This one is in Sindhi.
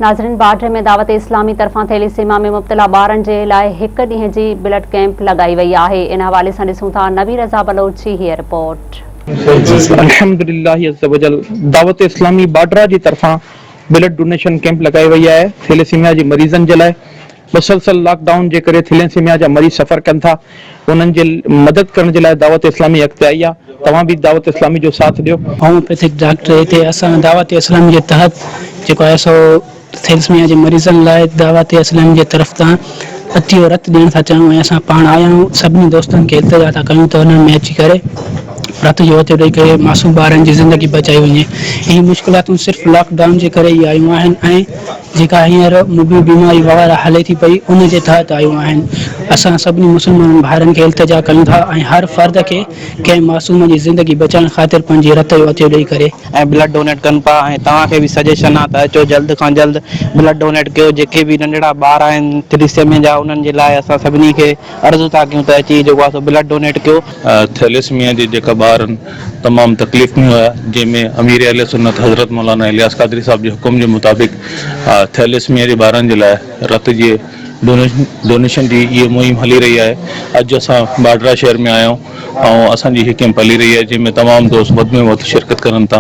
ناظرين باڊهه ۾ دعوت اسلامي طرفان ٿيليسيما ۾ مبتلا ٻارن جي لاء هڪ ڏينهن جي بلڊ ڪئمپ لڳائي وئي آهي ان حوالي سان ڏسون ٿا نبي رضا بلوچ جي هيء رپورٽ. الحمدلله عزّوجلّ دعوت اسلامي باڊرا جي طرفان بلڊ ڊونيشن ڪئمپ لڳائي وئي آهي ٿيليسيميا جي مريضن جي لاء مسلسل لاڪ ڊائون جي ڪري ٿيليسيميا جا مريض سفر ڪن ٿا انهن جي مدد ڪرڻ جي لاء دعوت اسلامي اڳتي آئي آهي توهان به دعوت اسلامي جو ساٿ ڏيو. هوميوپيٿڪ ڊاڪٽر هتي اسان دعوت اسلامي جي تحت جيڪو آهي سو ٿيلسميا جي مريضن لاء دعوت اسلامي جي طرف تان عطيو رت ڏيڻ ٿا چاهيون ۽ اسان پاڻ آيا آهيون سڀني دوستن کي التجا ٿا ڪيون ته انهن ۾ اچي ڪري رت جو عطيو ڏئي ڪري معصوم ٻارن جي زندگي بچائي وڃي هي مشڪلاتون صرف لاڪ ڊائون جي ڪري ئي آيون آهن ۽ جيڪا هينئر مبي بيماري وغيره هلي ٿي پئي ان جي تحت آيون آهن. اسان سڀني مسلمانن ڀائرن کي التجا ڪيون ٿا ۽ هر فرد کي ڪنهن معصوم جي زندگي بچائڻ خاطر پنهنجي رت جو عطيو ڏئي ڪري. ۽ بلڊ ڊونيٽ ڪن پيا ۽ توهان کي به سجيشن آ ته اچو جلد کان جلد بلڊ ڊونيٽ ڪيو جيڪي به ننڍڙا ٻار آهن ٿليسيميا جا انهن جي لاء اسان سڀني کي عرض ٿا ڪيون ته اچي جيڪو آ سو بلڊ ڊونيٽ ڪيو. ٿيليسميا جي جيڪا ٻار آهن تمام تڪليف ۾ هيا جنهن ۾ امير اهل سنت حضرت مولانا الياس قادري صاحب جي حڪم جي مطابق ٿيليسميا جي ٻارن جي لاء رت جي ڊونيشن جي هيء مهم هلي رهي آهي اڄ اسان باڊرا شهر ۾ آيا آهيون ۽ اسان جي هي ڪيمپ هلي رهي آهي جنهن ۾ تمام دوست وڌ ۾ وڌ شرڪت ڪرن ٿا.